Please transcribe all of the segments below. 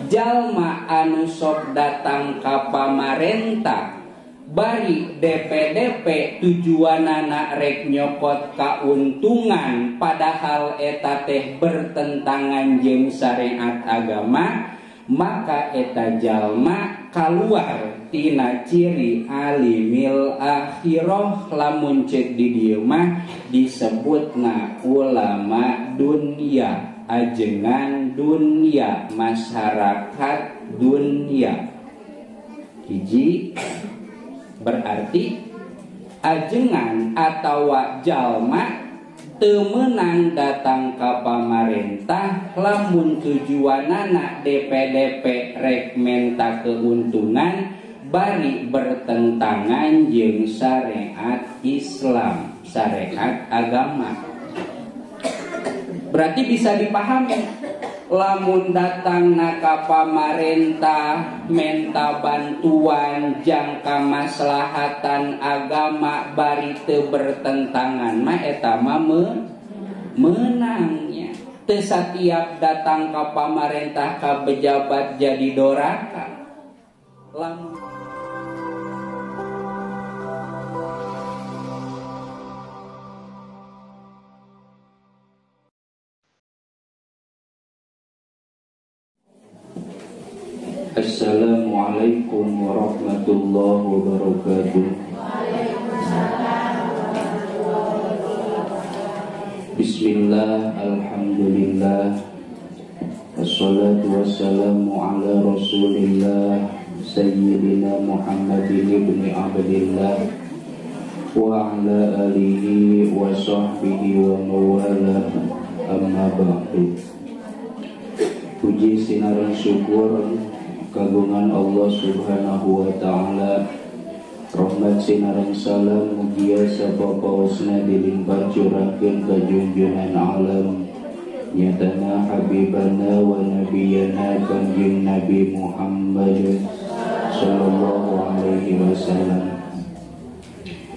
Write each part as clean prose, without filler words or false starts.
Jalma anu sok datang ka pamarentah bari DPDP tujuanana rek nyokot kauntungan padahal eta teh bertentangan jeung syariat agama, maka eta jalma kaluar tina ciri alimil akhirah. Lamun ceuk di dieu mah disebutna ulama dunia, ajengan dunia, masyarakat dunia. Hiji berarti ajengan atawa jalma teu meunang datang ka pamarentah lamun tujuanana DPDP rek menta keuntungan bari bertentangan jeung syariat Islam, syariat agama. Berarti bisa dipahami lamun datang ka pamarentah menta bantuan jangka maslahatan agama bari teu bertentangan mah eta mah meunangnya. Teu satiap datang ka pamarentah ka pejabat jadi doraka. Lamun Assalamualaikum warahmatullahi wabarakatuh. Bismillah, alhamdulillah, wassalatu wassalamu ala rasulillah Sayyidina Muhammadin ibni Abdillah wa ala alihi wa sahbihi wa mawalah, amma ba'du. Puji sinaran syukur kagungan Allah subhanahu wa ta'ala, rahmat sinareng salam mugia sapapaosna dilimpah curahkeun ka junjungan alam nyatana habibana wa nabiyana kanjeng Nabi Muhammad sallallahu alaihi wasallam.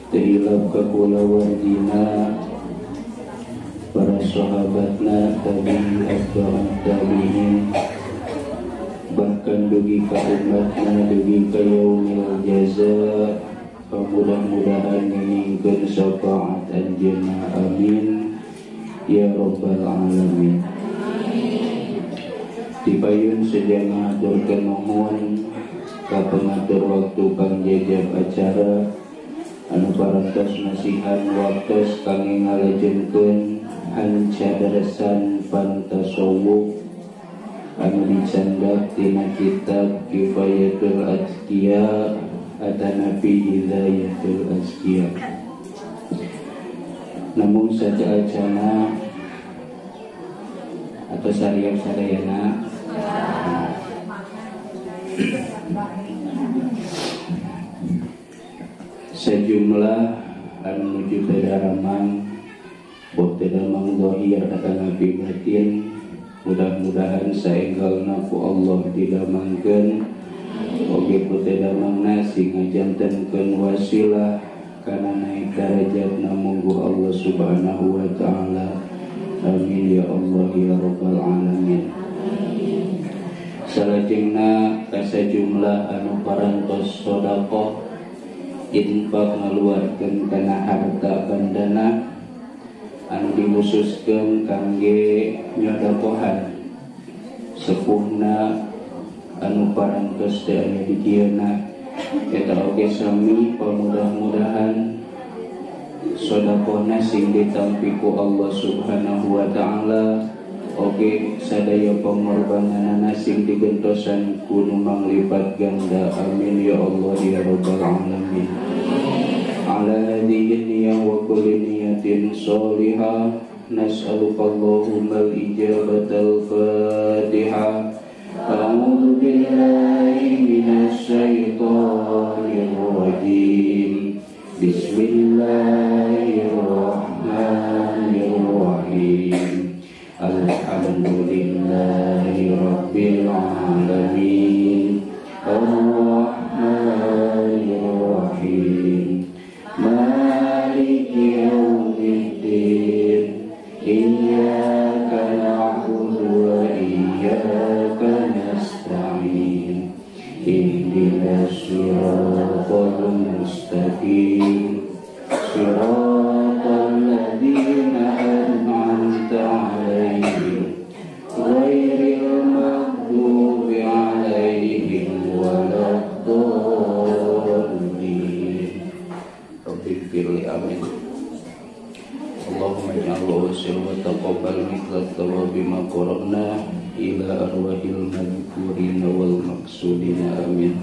Teu hilap ka kulawargina, para sahabatna, tabi'in atba'ut tabi'in, bahkan dugi ka umatna dugi ka yaumil jaza. Mudah-mudahan ngingkeun syafaat anjeunna, amin ya rabbal alamin. Dipayun sejana haturkeun nuhun ka pengatur waktu pangjajab acara anu parantos masihan waktos kangge ngalajengkeun hancadaresan pantasawuf anu dicandak tina kitab Kifayatul Azkiya atanapi Hidayatul Azkiya. Namun saja acana atau sariap sadayana sejumlah anu nuju teu daramang boh teu damang zahir atanapi batin, mudah-mudahan saenggalna ku Allah didamangkeun oge ku teu damangna sing ngajantenkeun wasilah kana naik darajatna mungguh Allah subhanahu wa ta'ala. Amin ya Allah ya rabbal alamin. Salajengna ka sajumlah anu parantos sedekah infak ngaluarkeun kana harta bandana anu dikhususkeun kangge nyodakohan sepuhna anu parantos teu aya di dieuna eta oge sami pamudah-mudahan sedekahna sing ditampi ku Allah subhanahu wa ta'ala, oge sadaya pengorbananana sing digentosan ku nu manglipat ganda. Amin ya Allah ya rabbal alamin. Ala hadhihi niyyah wa kulli niyyatin sholihah nas'aluka Allahumma al-ijabatal fatihah. A'udzu billahi minasy syaithanir rajim. Bismillahirrahmanirrahim. Alhamdulillahi rabbil alamin. Arrahmanir rahim. Maliki yaumiddin. Iyyaka na'budu wa iyyaka nasta'in. Ihdinas siratal mustaqim siratal ladzina an'amta 'alaihim ghairil maghdubi 'alaihim waladdallin. Rabbighfirli, amin. Allahumma ij'al wa taqabbal mithla thawabi ma qara'na ila arwahil madhkurina wal maqsudina, amin.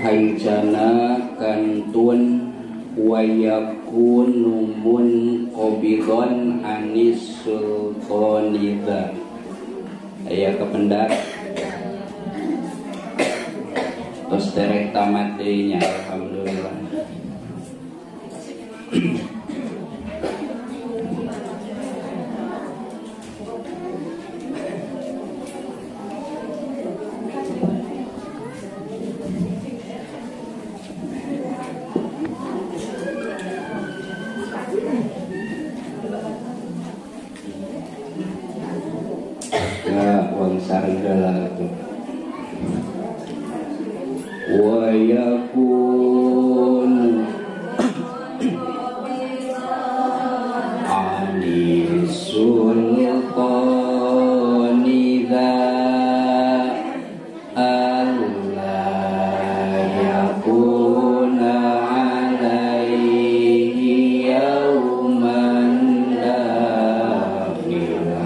Hancana kantun wayakunu munqabidhan anis sultanidha. Aya kependak tos terek tamat deui nya, alhamdulillah. Sargala itu wa yakun anis sultani dha alla yakuna alaihi yauman dakhila.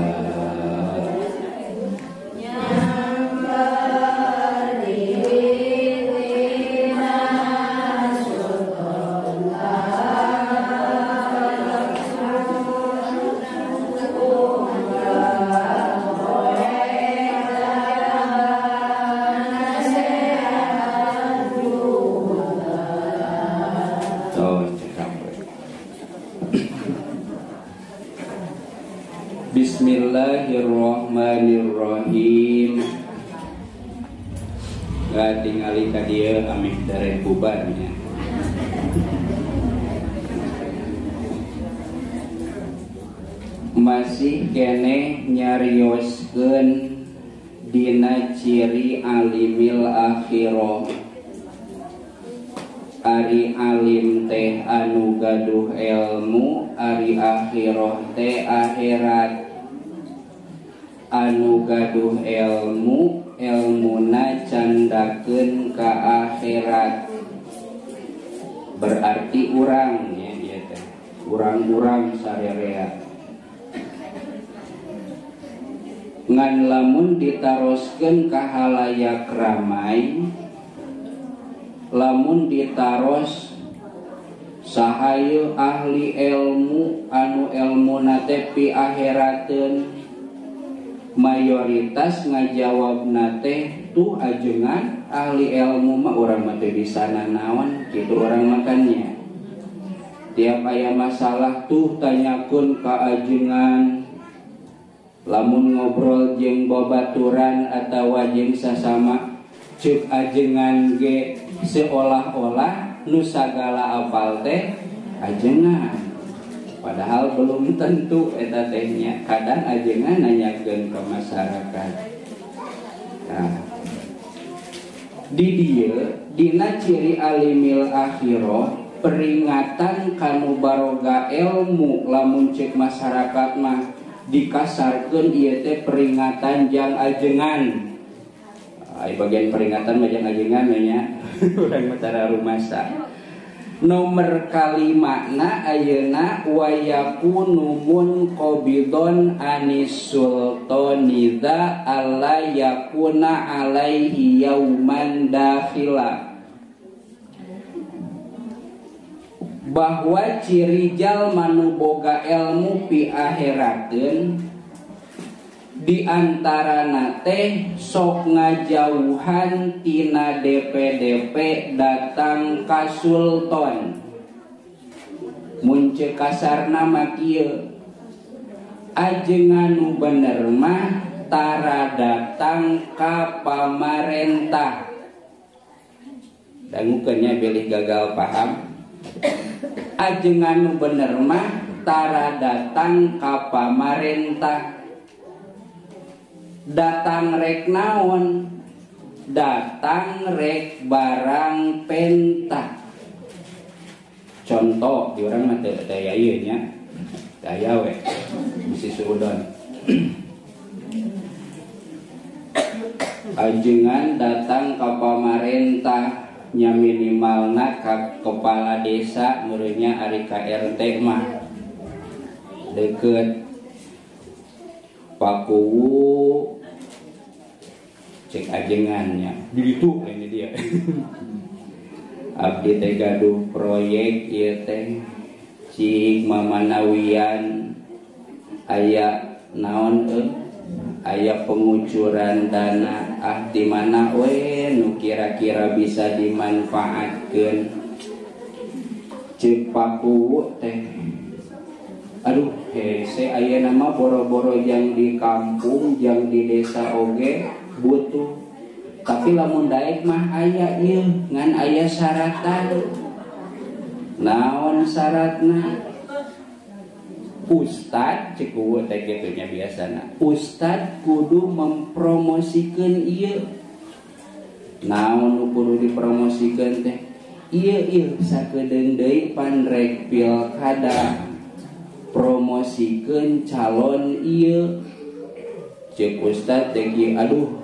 Bismillahirrahmanirrahim. Gak tingali ka dieu ameh dareh bubarnya. Masih keneh nyarioskeun dina ciri alimil akhirah. Ari alim teh anu gaduh ilmu, ari akhirah teh akhirat. Anu gaduh ilmu, ilmuna candakeun ka akhirat. Berarti urang nya ieu teh, urang-urang sarerea. Ngan lamun ditaroskeun ka halayak ramai, lamun ditaros sahayu ahli ilmu anu ilmuna teh pi akhirateun, mayoritas ngajawabna teh tuh ajengan ahli ilmu mah urang mah teu bisa nanaon kitu urang makannya. Tiap aya masalah tuh tanyakeun ka ajengan. Lamun ngobrol jeung babaturan atawa jeung sasama ceuk ajengan ge seolah-olah nu sagala apal teh ajengan. Padahal belum tentu eta tehnya, kadang ajengan nanyakeun ke masyarakat. Nah, di dieu dina ciri alimil akhirah peringatan kanu baroga ilmu lamun ceuk masyarakat mah dikasarkeun ieu teh peringatan jang ajengan. Ai bagian peringatan mah jang ajengan nya. Urang mah tara rumasa. Nomor kalimana ayeuna wa yakunu munqabidon anis sultani dza alla yakuna alaihi yauman dakhila. Bahwa ciri jalma nu boga ilmu pi akhirateun Di antarana teh sok ngajauhan tina DPDP datang ka sultan. Mun ceuk kasarna mah kieu, ajengan nu bener mah tara datang ka pamarentah. Dangukeun nya bilih gagal paham. Ajengan nu bener mah tara datang ka pamarentah. Datang rek naon? Datang rek barang pentah. Contoh di urang mah teu aya ieu nya. Teu aya we. Bisi suudon. Ajengan datang ka pamarentah nya minimalna ka kepala desa meureunnya ari ka RT mah. Deket Pakuwu cek ajengannya di ditu ini dia. Abdi teh gaduh proyek ieu teh cik mamanawian aya naon aya pengucuran dana ah di mana we nu kira-kira bisa dimanfaatkeun. Cek Pakuwu teh aduh hese ayeuna mah boro-boro jang di kampung jang di desa oge butuh, tapi lamun daek mah aya ieu ngan aya syaratan. Naon syaratna? Ustad cek kuwu teh kitu nya biasana, ustad kudu mempromosikeun ieu. Naon nu kudu dipromosikeun teh? Ieu ieu sakedeung deui pan rek pilkada, promosikeun calon ieu. Cek ustad teh aduh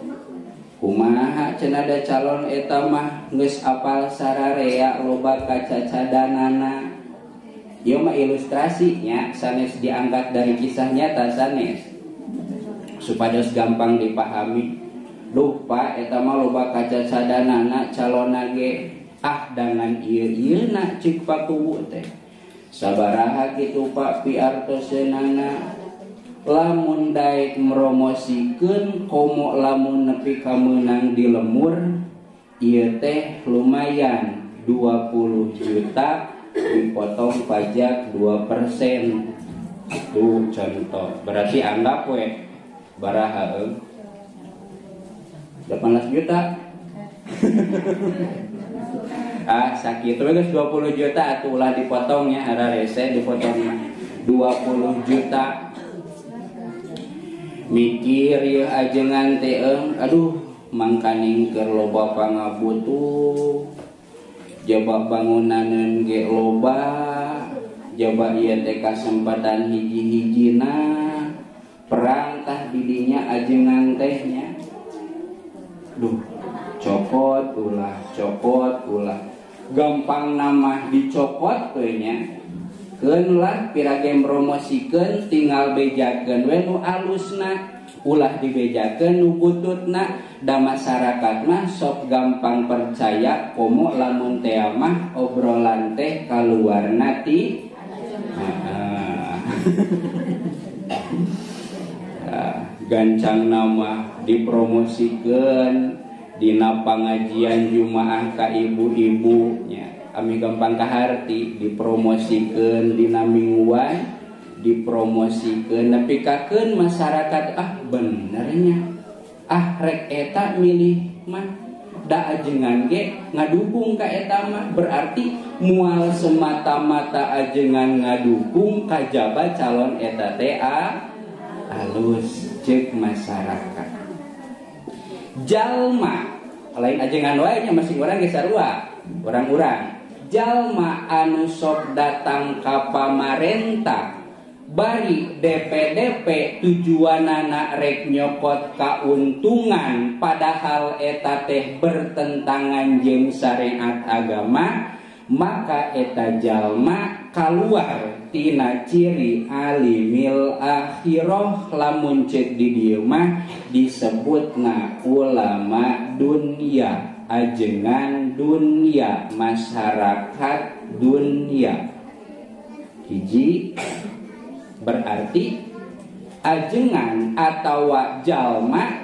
kumaha cenah da calon eta mah geus apal sararea loba kacacadanana. Ieu mah ilustrasinya sanes diangkat dari kisah nyata sanes supados gampang dipahami. Duh Pak eta mah loba kacacadanana calonna ge ah dangan ieu-ieuna cek Pakuwu teh. Sabaraha kitu Pak piartoseunana? Lamun daek mromosikeun komo lamun nepi ka meunang di lemur ieu teh lumayan 20 juta dipotong pajak 2%. Itu contoh. Berarti anggap we baraha 18 juta. Ah sakitu we geus 20 juta atuh ulah dipotongnya hararese dipotong mah 20 juta. Mikir ieu ajengan teh aduh mangkaning keur loba pangabutuh, jaba bangunaneun ge loba, jaba ieu teh kasempatan hiji-hijina, perang tah didinya ajengan teh nya. Duh, cokot ulah, cokot ulah. Gampang nama dicokot we nya. Keun lah pirage promosikeun tinggal bejakeun we nu alusna, ulah dibejakeun nu bututna. Da masyarakat mah sok gampang percaya komo lamun teh mah obrolan teh kaluarna ti gancang nama dipromosikeun dina pangajian jumaah ka ibu-ibu nya. Ami gampang kaharti dipromosikeun dina mingguan dipromosikeun nepi kakeun masyarakat ah benernya ah rek eta milih mah da ajengan ge ngadukung ka eta mah, berarti moal semata-mata ajengan ngadukung kajaba calon eta teh alus cek masyarakat. Jalma lain ajengan wae nya masing urang ge sarua urang-urang. Jalma anu sok datang ka pamarentah bari DPDP tujuanana rek nyokot kauntungan padahal eta teh bertentangan jeung syariat agama, maka eta jalma kaluar tina ciri alimil akhirah. Lamun ceuk di dieu mah disebutna ulama dunia, ajengan dunia, masyarakat dunia. Hiji berarti Ajengan atawa jalma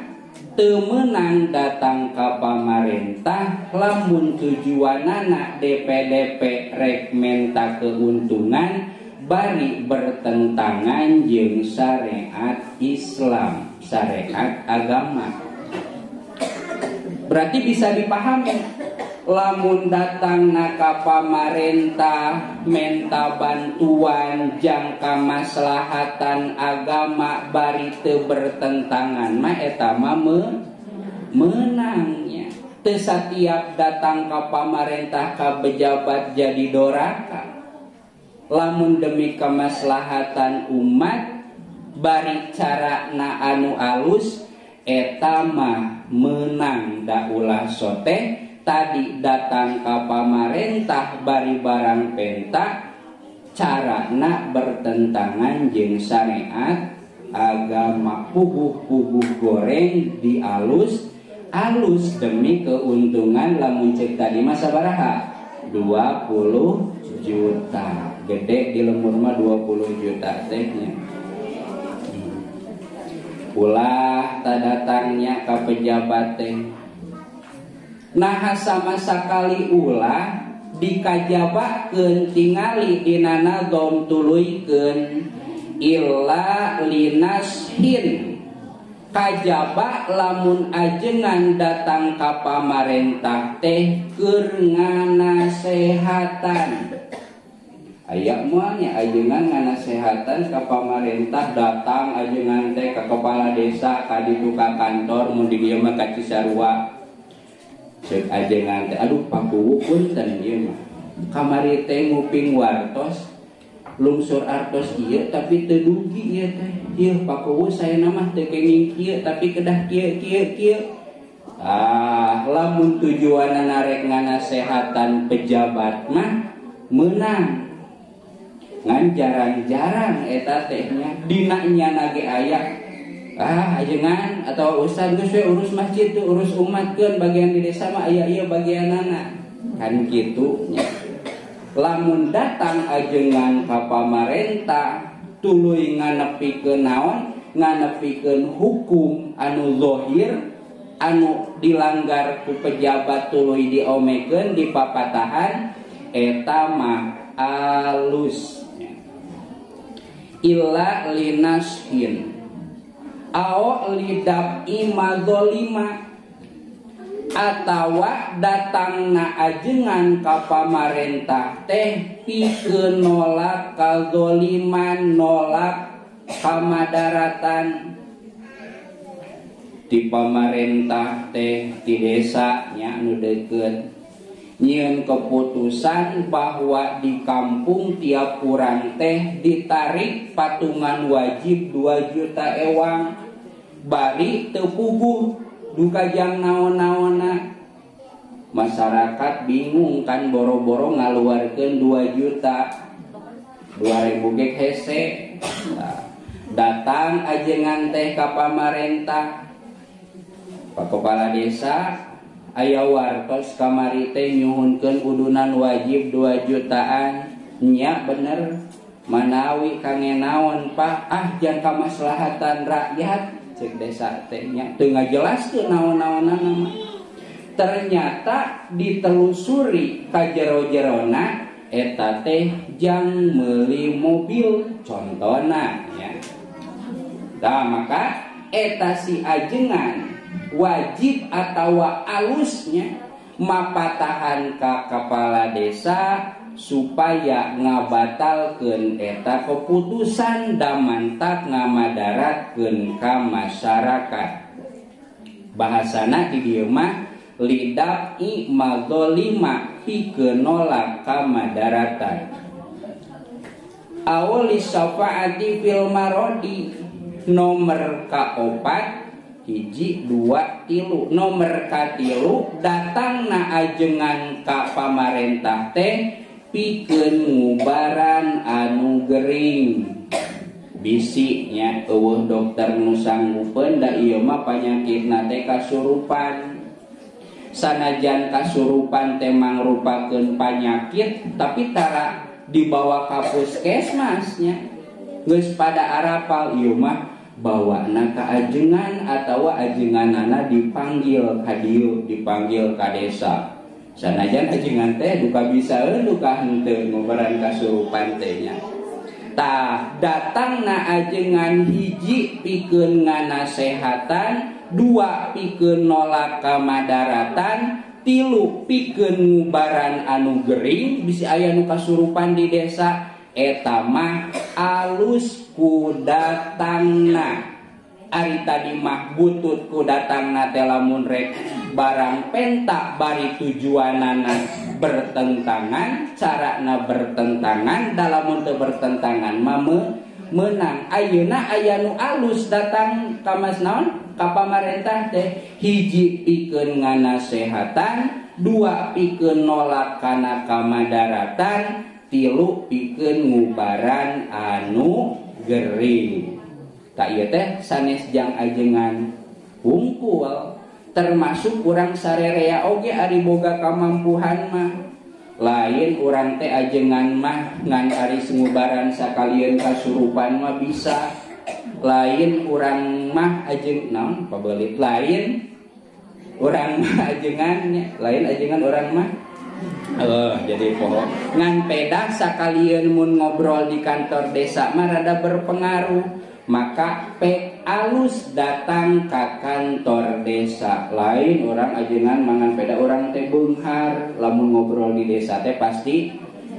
teu meunang datang ka pamarentah lamun tujuanana DPDP rek menta keuntungan bari bertentangan jeung syariat Islam, syariat agama. Berarti bisa dipahami lamun datang ka pamarentah menta bantuan jangka maslahatan agama bari teu bertentangan mah eta mah meunangnya. Teu satiap datang ka pamarentah ka pejabat jadi doraka. Lamun demi kemaslahatan umat bari carana anu alus eta mah meunang da ulah soteh. Tadi datang ka pamarentah bari barang penta carana bertentangan jeung syariat agama, puguh-puguh goreng di alus alus demi keuntungan. Lamun cek tadi mah sabaraha 20 juta, gede di lemur mah 20 juta tehnya. Ulah tadatangnya ka pejabat teh. Nah sama sakali ulah dikajabakeun tingali dina nadom tuluykeun illa linashin kajaba lamun ajengan datang ka pamarentah teh keur nganasehatan. Aya moalnya ajengan nganasehatan ka pamarentah, datang ajengan teh ka kepala desa ka ditu ka kantor mun di dieu mah ka Cisarua. Cek ajengan teh aduh pakuwu punten ieu mah kamari teh nguping wartos lungsur artos ieu tapi teu dugi ieu teh ieu pakuwu saena mah teu kenging kieu tapi kedah kieu kieu kieu. Ah lamun tujuanna narek nganasehatan pejabat mah meunang, ngan jarang-jarang eta teh nya dina nyana ge aya. Ah ajengan atau ustad geus we urus masjid tuh urus umat keun bagian di desa mah aya ieu bagianana kan kitu nya. Lamun datang ajengan ka pamarentah tuluy nganepikeun naon, nganepikeun hukum anu zahir anu dilanggar ku pejabat tuluy diomekeun dipapatahan eta mah alus. Illa linashin ao lidab imadzolima atawa datangna ajengan ka pamarentah teh pikeun nolak kazoliman, nolak kamadaratan di pamarentah teh di desa nya anu deukeut nyieun keputusan bahwa di kampung tiap urang teh ditarik patungan wajib 2 juta ewang bari teu puguh duka jang naon-naonna. Masyarakat bingung kan boro-boro ngaluarkeun 2 juta 2000 ge hese. Nah, datang ajengan teh ka pamarentah Pak Kepala Desa aya wartos kamari teh nyuhunkeun udunan wajib 2 jutaan nya bener manawi kange naon Pak, ah jang kamaslahatan rakyat cek desa teh nya teu ngajelaskeun naon-naonana mah. Ternyata ditelusuri ka jero-jerona eta teh jang meuli mobil contona nya. Tah maka eta si ajengan wajib atawa alusnya mapatahan ka kepala desa supaya ngabatalkeun eta keputusan damantak ngamadaratkeun ka masyarakat. Bahasana di dieu mah lidab madzolima pikeun nolak kamadaratan. Awali syafaati fil marodi nomor kaopat 1 2 3 nomor katilu datangna ajengan ka pamarentah teh pikeun ngubaran anu gering. Bisinya eueuh dokter nu sanggupeun da ieu mah panyakitna teh kasurupan. Sanajan kasurupan teh mangrupakeun panyakit tapi tara dibawa ka puskesmasnya. Geus pada arapal ieu mah bawana ka ajengan atawa ajenganana dipanggil ka dieu, dipanggil ka desa. Sanajan ajengan teh duka bisaeun duka henteu ngobaran kasurupan teh nya. Tah datangna ajengan hiji pikeun nganasehatan, dua pikeun nolak kamadaratan, tilu pikeun ngubaran anu gering bisi aya nu kasurupan di desa. Eta mah alus ku datangna. Ari tadi mah butut ku datangna teh lamun rek barang penta bari tujuanana bertentangan, carana bertentangan, dalamun teu bertentangan mah meunang. Ayeuna aya nu alus datang ka mas naon? Ka pamarentah teh hiji pikeun nganasehatan, dua pikeun nolak kana kamadaratan, tilu pikeun ngubaran anu gering. Tak ieu teh sanes jang ajengan hungkul, termasuk urang sarerea oge ari boga kamampuhan mah. Lain urang teh ajengan mah ngan ari ngubaran sakalieun kasurupan mah bisa. Lain urang mah ajeng naon pabelit, lain urang mah ajengan, lain ajengan urang mah jadi poho ngan pedah sakalieun mun ngobrol di kantor desa mah rada berpengaruh, maka pe alus datang ka kantor desa. Lain orang ajengan mangan peda orang teh beunghar, lamun ngobrol di desa teh pasti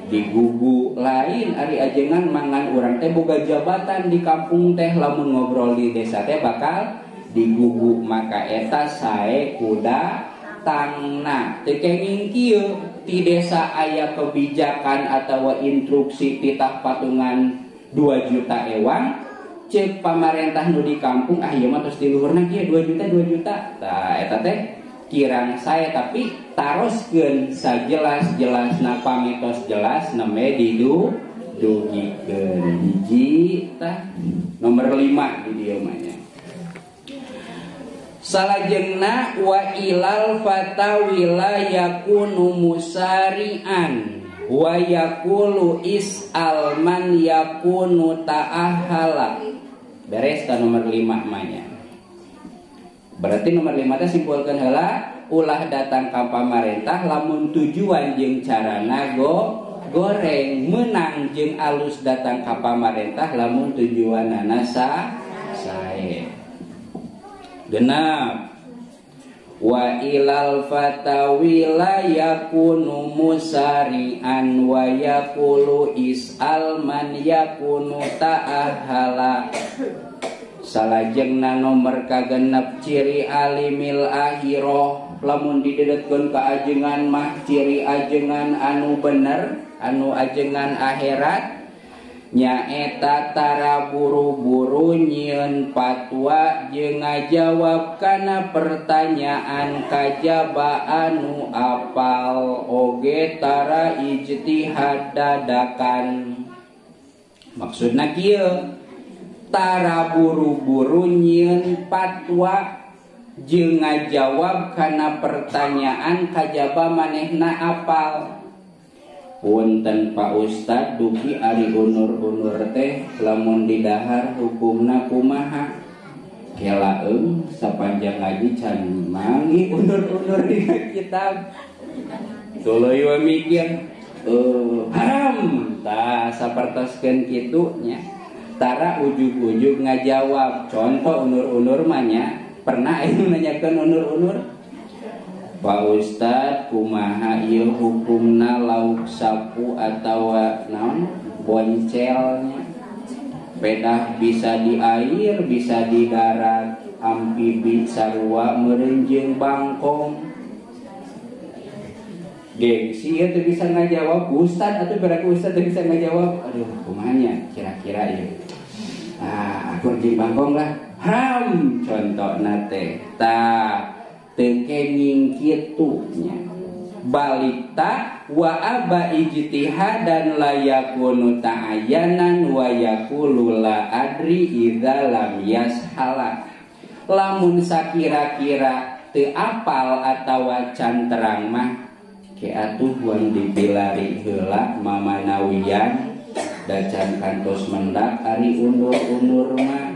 digugu. Lain ari ajengan mangan urang teh boga jabatan di kampung teh, lamun ngobrol di desa teh bakal digugu. Maka eta sae kuda tangna teu kenging kieu ti desa aya kebijakan atawa instruksi titah patungan 2 juta ewang, cek pamarentah nu di kampung ah ieu mah tos di luhurna kieu 2 juta 2 juta. Tah eta teh kirang sae, tapi taroskeun sajelas-jelasna pamitos jelas nembe didugikeun. Hiji tah nomor 5 di dieu mah nya. Salajengna wa ilal fatawila yakunu musari'an wa yakulu is'al man yakunu ta'ahala. Beres ta nomor 5 mah nya. Berarti nomor 5 teh simpulkeun heula ulah datang ka pamarentah lamun tujuan jeung carana goreng, menang jeung alus datang ka pamarentah lamun tujuanana sae. Genap wa ilal fatawila yakunu musari'an wa yakulu is'al man yakunu ta'ahala. Salajengna nomor kagenep ciri alimil akhirah, lamun didedetkeun ka ajengan mah ciri ajengan anu bener, anu ajengan akhirat nyaeta tara buru-buru nyieun patwa jeung ngajawab kana pertanyaan kajaba anu apal oge tara ijtihad dadakan. Maksudna kieu, tara buru-buru nyieun patwa jeung ngajawab kana pertanyaan kajaba manehna apal. Punten Pak Ustad, dugi ari unur-unur teh lamun didahar hukumna kumaha? Kelaeung sapanjang ngaji can mangi unur-unur dina kitab. Tuluy we mikir, haram. Tah sapertoskeun kitu nya. Tara ujug-ujug ngajawab. Contoh unur-unur mah nya, pernah aya nanyakeun unur-unur? Pak Ustad, kumaha ieu hukumna lauk sapu atawa naon boncelnya? Pedah bisa di air, bisa di darat, amfibi sarua meureun jeung bangkong. Gengsi ieu teu bisa ngajawab, Ustad atuh berarti Ustad teu bisa ngajawab. Aduh, kumaha nya kira-kira ieu? Ah, akur jeung bangkong lah. Haram contona teh. Tah teu kenging kitu nya. Balikta wa aba ijtihadan la yakunu ta'ayyanan wa yaqulu la adri idza lam yashala. Lamun sakira-kira teu apal atawa can terang mah ke atuh wan dipilari heula mamanawian da can kantos mendak ari undur-undur mah.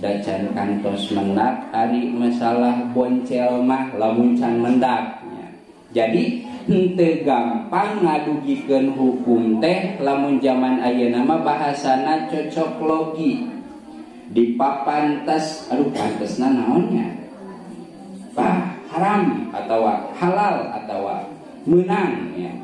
Da can kantos mendak ari masalah boncel mah lamun can mendak nya. Jadi henteu gampang ngadugikeun hukum teh lamun zaman ayeuna mah bahasana cocok logi. Dipapantes, aduh pantesna naonnya? Bah, haram atawa halal atawa meunang ya.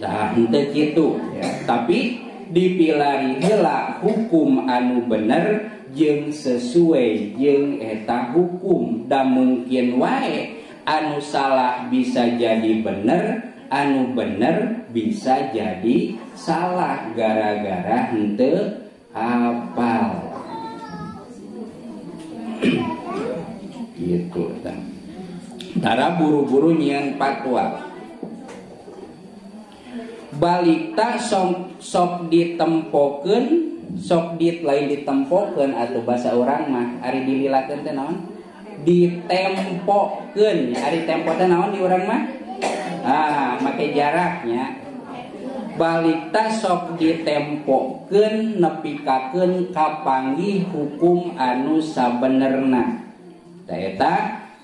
Dah henteu kitu ya. Tapi dipilari heula hukum anu bener jeung sesuai jeung eta hukum. Da mungkin wae anu salah bisa jadi bener, anu bener bisa jadi salah gara-gara henteu hafal. Gitu tah. Tara buru-buru nyieun fatwa. Balikta sok ditempokeun, sok dit lain ditempokeun atau bahasa urang mah ari dililakeun teh naon? Ditempokeun. Ari tempo teh naon di urang mah? Ah, make jaraknya. Balikta sok ditempokeun nepikakeun kapanggih hukum anu sabenerna. Tah eta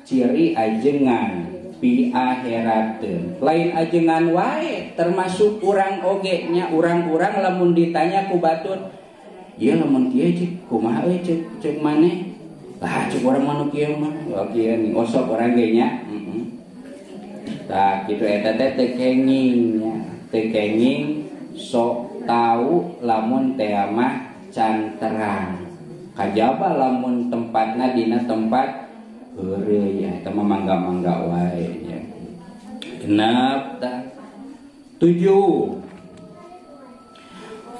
ciri ajengan pi akhirateun. Lain ajengan wae termasuk urang oge nya, urang-urang lamun ditanya ku batur, ieu lamun kieu cek kumaha euy cek cek maneh? Lah cek urang mah nu kieu mah. Oh kieu nih osok urang ge nya. Heeh. Tah kitu eta teh teu kenging nya. Teu kenging sok tau lamun teh mah can terang. Kajaba lamun tempatna dina tempat heureuy ya, eta mah mangga-mangga wae nya. Genep tah. 7.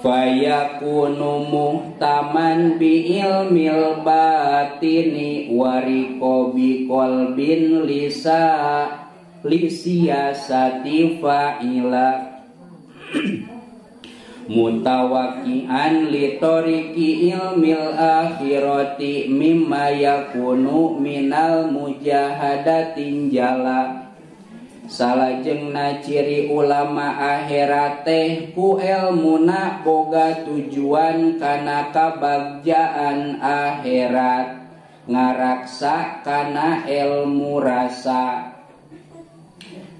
Fayakunu muhtaman bi ilmil batini wariqabi qalbin lisa lisiyasati fa'ila mutawakian litoriki ilmil akhirati mimma yakunu minal mujahadatin jala. Salajengna ciri ulama akhirat teh ku elmuna boga tujuan kana kabagjaan akhirat, ngaraksa kana ilmu rasa.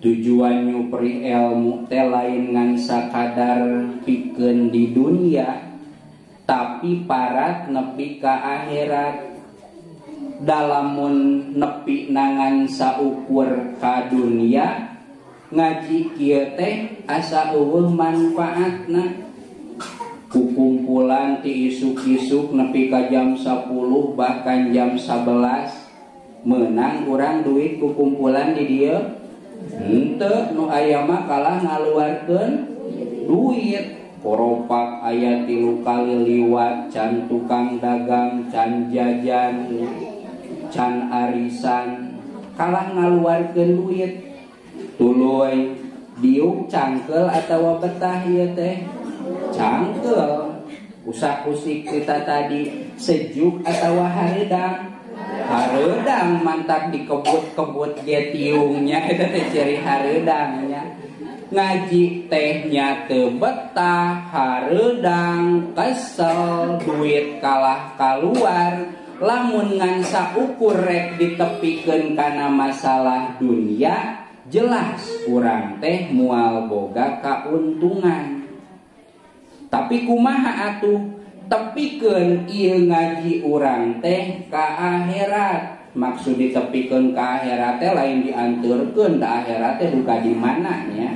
Tujuan nyupri ilmu teh lain ngan sakadar pikeun di dunia, tapi parat nepi ka akhirat. Dalamun nepi nangan saukur ka dunia, ngaji kieu teh asa eueuh manfaatna. Kukumpulan ti isuk-isuk nepi ka jam 10 bahkan jam 11 meunang urang duit kukumpulan di dieu. Henteu nu aya mah kalah ngaluarkeun duit. Koropak aya 3 kali liwat, can tukang dagang, can jajan, can arisan, kalah ngaluarkeun duit. Tuluy diuk cangkel atawa betah ieu teh? Cangkel. Usak-usik kita tadi sejuk atawa hareudang? Hareudang mantak dikebut-kebut ge tiungnya eta teh ciri hareudangnya. Ngaji tehnya teu betah, hareudang, kesel, duit kalah kaluar. Lamun ngan saukur rek ditepikeun kana masalah dunia, jelas urang teh moal boga kauntungan. Tapi kumaha atuh tepikeun ieu ngaji urang teh ka akhirat. Maksud ditepikeun ka akhirat teh lain dianturkeun ka akhirat teh duka di mana nya.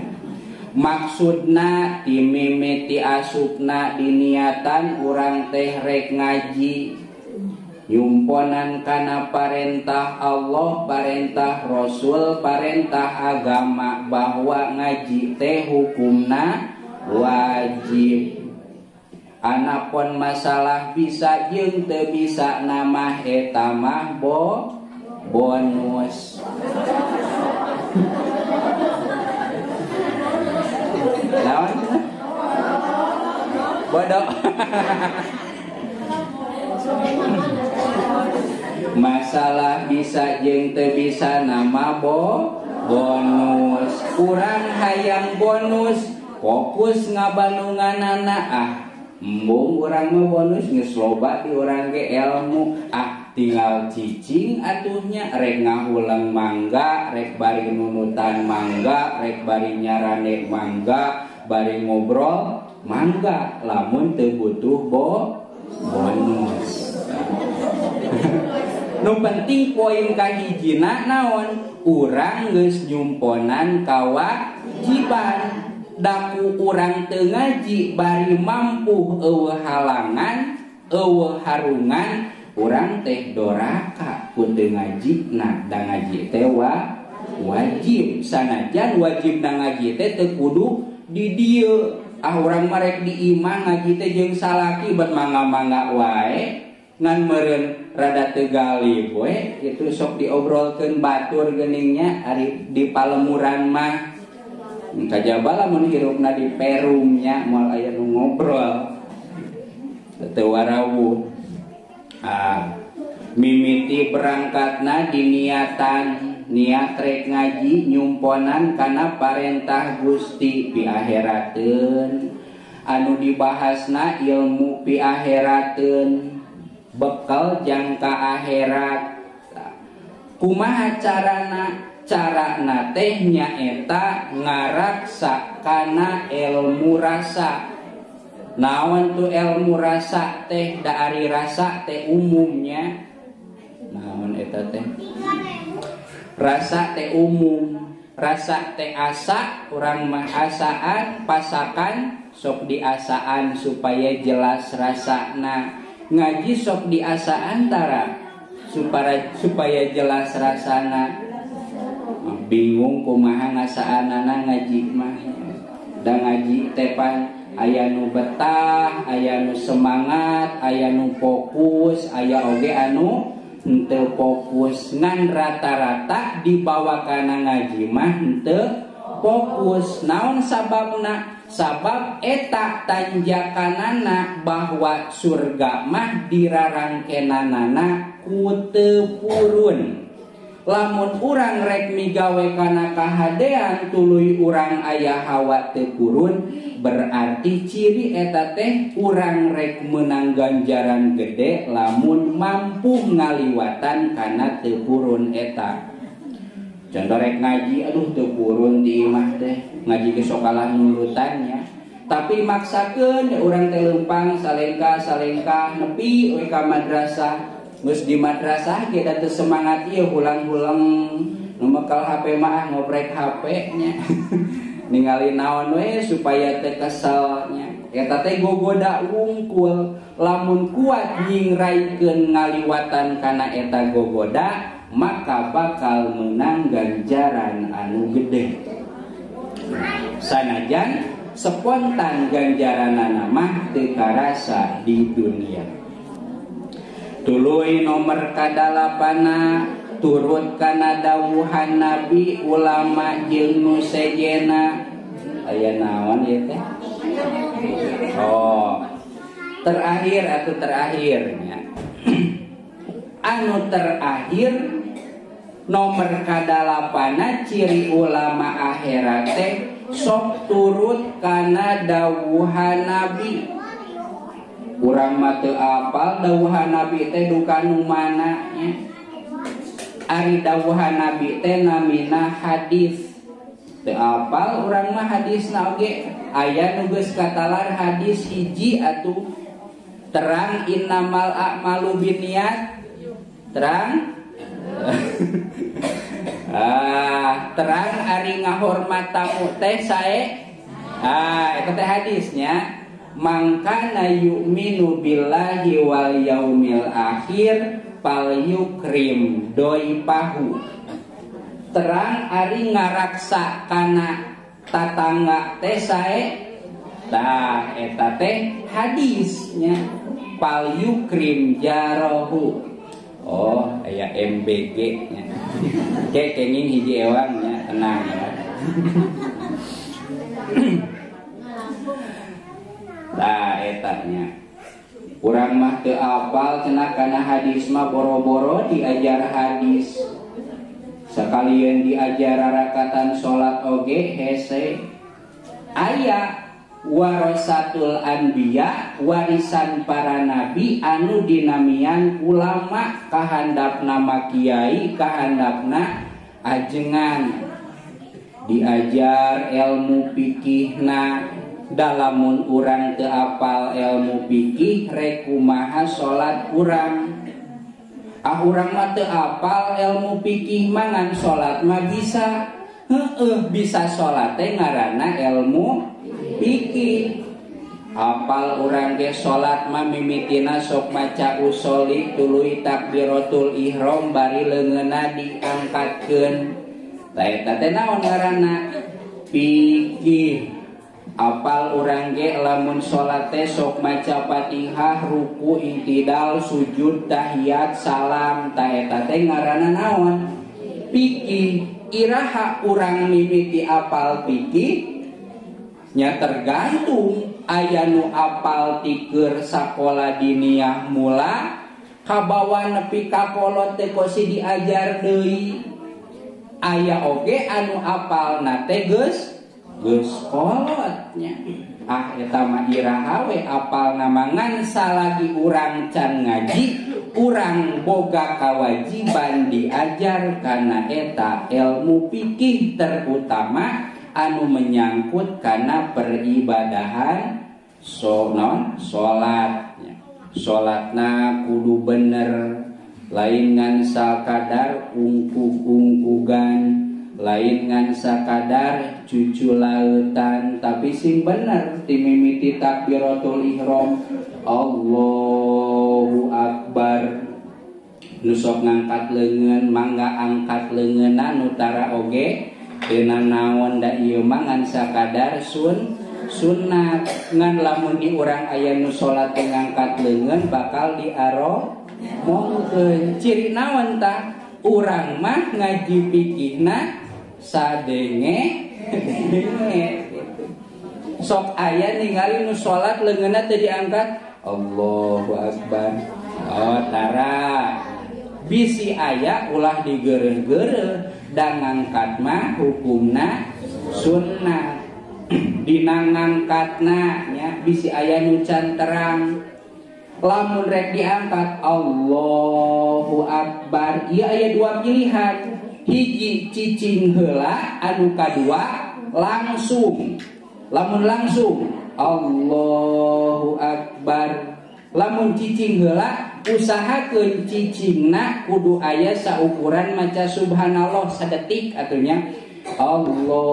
Maksudna ti mimiti asupna diniatan urang teh rek ngaji nyumponan kana parentah Allah, parentah Rasul, parentah agama bahwa ngaji teh hukumna wajib. Anapun masalah bisa jeung teu bisa nama eta mah bonus. Naon? Bodoh. Masalah bisa jeung teu bisa nama bonus. Kurang hayang bonus, fokus ngabanunganana ah. Embung urang mah bonus geus loba di urang ge ilmu. Ah tinggal cicing atuhnya rek ngahulang mangga, rek bari nunutan mangga, rek bari nyarane mangga, bari ngobrol mangga, lamun teu butuh bonus. Nu penting poin kahijina naon? Urang geus nyumponan kawajiban. Daku urang teu ngaji bari mampu eueuh halangan, eueuh harungan, urang teh doraka ku teu ngaji. Nah, da ngaji teh wajib. Sanajan wajib na ngaji teh teu kudu di dieu. Ah urang mah rek di imah ngaji teh jeung salaki bet mangga-mangga wae. Ngan meureun rada teu galib we kitu sok diobrolkeun batur geuningnya ari di palemuran mah. Kajaba lamun hirupna di perumnya moal aya nu ngobrol teu warawuh. Ah mimiti berangkatna diniatan niat rek ngaji nyumponan kana parentah Gusti piaherateun anu dibahasna ilmu piaherateun bekal jangka akhirat. Kumaha carana? Carana teh nyaeta ngaraksa kana ilmu rasa. Naon tu ilmu rasa teh? Da ari rasa teh umumnya naon eta teh? Rasa teh umum, rasa teh asa, urang mah asaan, pasakan sok diasaan supaya jelas rasana. Ngaji sok diasaan tara supaya jelas rasana. Bingung kumaha ngasaanana ngaji mah. Da ngaji teh pan aya nu betah, aya nu semangat, aya nu fokus, aya oge anu henteu fokus. Ngan rata-rata dibawa kana ngaji mah henteu fokus. Naon sababna? Sabab eta tanjakanana bahwa surga mah dirarangkenanana ku teu purun. Lamun urang rek migawe kana kahadean tuluy urang aya hawa teu purun, berarti ciri eta teh urang rek meunang ganjaran gede lamun mampu ngaliwatan kana teu purun eta. Contoh rek ngaji, aduh teu purun di imah teh, ngaji ge sok kalah nulutannya. Tapi maksakeun urang teh leumpang salengkah-salengkah nepi we ka madrasah. Geus di madrasah ge da teu semangat ieu hulang-hulang nu mekel HP mah ngoprek HP nya. Ningali naon we supaya teu kesel nya. Eta teh gogoda wungkul. Lamun kuat nyingraikeun ngaliwatan kana eta gogoda, maka bakal menang ganjaran anu gede. Sanajan spontan ganjaranana mah teu karasa di dunia. Tuluy nomor kadalapana turut kana dawuhan Nabi ulama jeung nu sejena. Aya naon ieu teh? Oh, terakhir atau terakhirnya. Anu terakhir nomor kadalapana ciri ulama akhirat teh sok turut kana dawuhan Nabi. Urang mah teu apal dawuhan Nabi teh duka nu mana nya. Ari dawuhan Nabi teh namina hadis. Teu apal urang mah hadisna oge aya nu geus katalar hadis hiji atuh terang innamal a'malu binniyat. Terang? Ah, terang ari ngahormat tamu teh sae. Ah, eta teh hadisnya. Mangkana yu'minu billahi wal yaumil akhir fal yukrim doipahu. Terang ari ngaraksa kana tatangga teh sae. Tah eta teh hadisnya fal yukrim jarohu. Oh, aya MBG nya. Ke kenging hiji ewang nya, tenang ya. Tah eta nya. Urang mah teu apal cenah kana hadis mah boro-boro diajar hadis. Sekalian diajar rakatan salat oge hese. Aya Warasatul anbiya, warisan para nabi anu dinamian ulama, kahandapna kiai, kahandapna ajengan. Diajar ilmu fikihna, dalamun urang teu apal ilmu fikih rek kumaha salat urang. Ah urang mah teu apal ilmu fikih mangan salat mah bisa. Heueuh bisa salat teh ngaranna ilmu fikih. Apal urang ge salat mah mimitina sok maca usoli tuluy takbiratul ihram bari leungeunna diangkatkeun. Tah eta teh naon ngaranna? Fikih. Apal urang ge lamun salat teh sok maca Fatihah, ruku, intidal, sujud, tahiyat, salam. Tah eta teh ngaranna naon? Fikih. Iraha urang mimiti apal fikih nya tergantung aya nu apal tiker sakola diniyah mula kabawa nepi ka kolot teh kosi diajar deui. Aya oge anu apal na teh geus kolotnya. Ah eta mah iraha we apal nama ngan salagi urang can ngaji urang boga kawajiban diajar kana eta ilmu fikih terutama anu menyangkut kana peribadahan salat. Salatna kudu bener, lain ngan sakadar ungkug-ungkugan, lain ngan sakadar cucu lautan, tapi sing bener timimiti takbiratul ihram Allahu Akbar. Nu sok ngangkat leungeun mangga angkat leungeunna nu tara oge dina naon da ieu mah ngan sakadar sunat. Ngan lamun di urang aya nu salat ngangkat leungeun bakal diaro mongkeun. Ciri naon tah? Urang mah ngaji fikihna sadenge denge gitu. Sok aya ningali nu salat leungeunna teu diangkat Allahu Akbar. Oh tara bisi aya ulah digereh-gereh dan ngangkat mah hukumna sunnah. Dina ngangkatna nya bisi aya nu can terang. Lamun rek diangkat Allahu Akbar, ieu aya dua pilihan. Hiji cicing heula, anu kadua langsung. Lamun langsung Allahu Akbar. Lamun cicing heula usahakeun cicingna kudu aya saukuran maca subhanallah sadetik atunya Allahu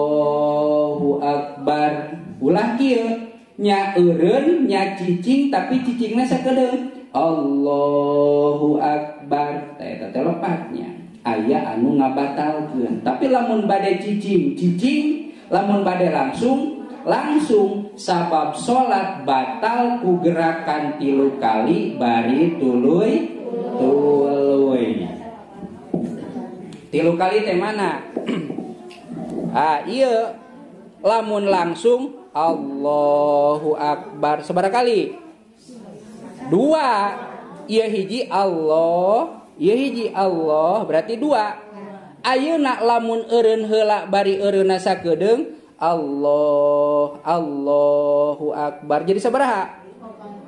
Akbar. Ulah kieu nya eureun nya cicing tapi cicingna sakedeung Allahu Akbar. Tah eta teh lepatnya aya anu ngabatalkeun. Tapi lamun bade cicing cicing, lamun bade langsung langsung, sabab salat batal ku gerakan 3 kali bari tuluy tuluy. 3 kali teh mana? Ah ieu lamun langsung Allahu Akbar sabaraha kali? 2. Ieu hiji Allah, ieu hiji Allah, berarti 2. Ayeuna lamun eureun heula bari eureunna sakedeung Allah, Allahu Akbar. Jadi sabaraha?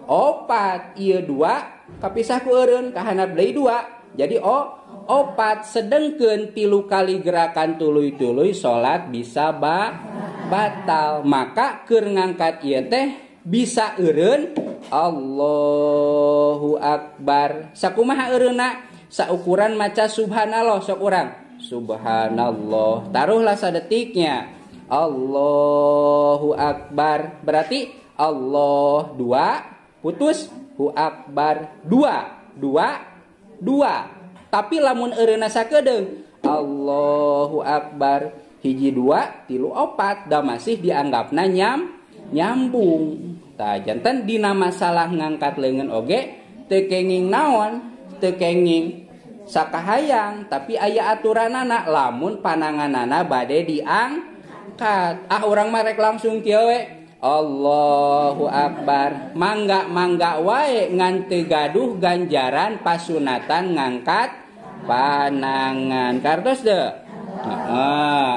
4. Ieu 2 kapisah ku eureun kahandap deui 2. Jadi 4. Sedengkeun 3 kali gerakan tuluy-tuluy salat bisa batal. Maka keur ngangkat ieu teh bisa eureun Allahu Akbar. Sakumaha eureunna? Saukuran maca subhanallah sok urang. Subhanallah. Taruhlah sadetiknya. Allahu Akbar. Berarti Allah 2 putus hu Akbar 2 2 2. Tapi lamun eureunna sakedeung Allahu Akbar hiji 2 3 4 da masih dianggapna nyambung. Tah janten dina masalah ngangkat leungeun oge teu kenging naon, teu kenging sakahayang, tapi aya aturanana lamun pananganana bade diangkat. Ah urang mah rek langsung kieu we Allahu Akbar. Mangga-mangga wae ngan teu gaduh ganjaran pasunatan ngangkat panangan. Kartos teu? Heeh.